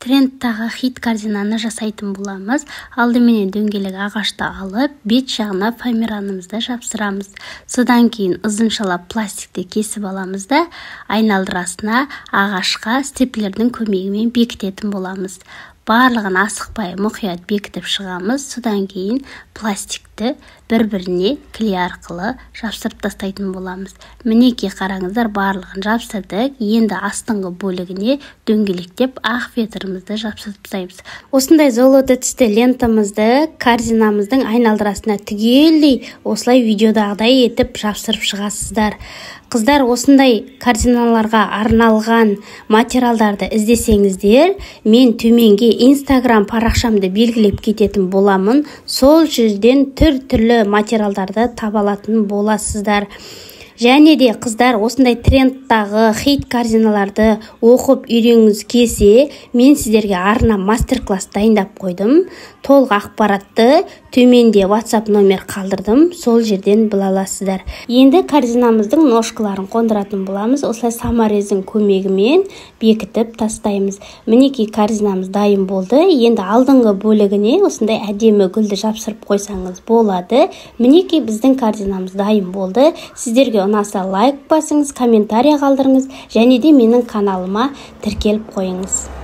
Трендтағы хит корзинаны жасайтын боламыз. Алдыменен дөңгелек ағашты алып, бет жағына фоамиранымызды жапсырамыз. Содан кейін ұзыншалап пластикті кесіп аламыз да, айналдырасына ағашқа степлердің көмегімен бекітетін боламыз. Барлығын асықпай мұқият бекітіп шығамыз. Содан кейін пластикті бір-біріне клей арқылы жапсырып тастайтын боламыз. Мінекей, қараңыздар, барлығын жапсырдық. Енді астыңғы бөлігіне дөңгелектеп ақ фетрімізді жапсырып тастаймыз. Осындай золото түсті лентамызды корзинамыздың айналдырасына түгелдей осылай видеодағыдай етіп жапсырып шығасыздар. Қыздар, осындай корзиналарға арналған материалдарды іздесеңіздер, мен төменге Инстаграм парақшамды белгілеп кететін боламын. Сол жерден түр-түрлі материалдарды таба алатын боласыздар. Және де, қыздар, осындай трендтағы хит корзиналарды оқып үйренгіңіз келсе, мен сіздерге арнап мастер-класс дайындап қойдым. Толық ақпаратты төменде WhatsApp номер қалдырдым, сол жерден біле аласыздар. Енді корзинамыздың ножкаларын қондыратын боламыз. Осылай саморездің көмегімен бекітіп тастаймыз. Мінекей, корзинамыз дайын болды. Енді алдыңғы бөлігіне осындай әдемі гүлді жапсырып қойсаңыз болады. Мінекей, біздің корзинамыз дайын болды. Сіздерге ұнаса, лайк басыңыз, комментарий қалдырыңыз және де менің каналыма тіркеліп қойыңыз.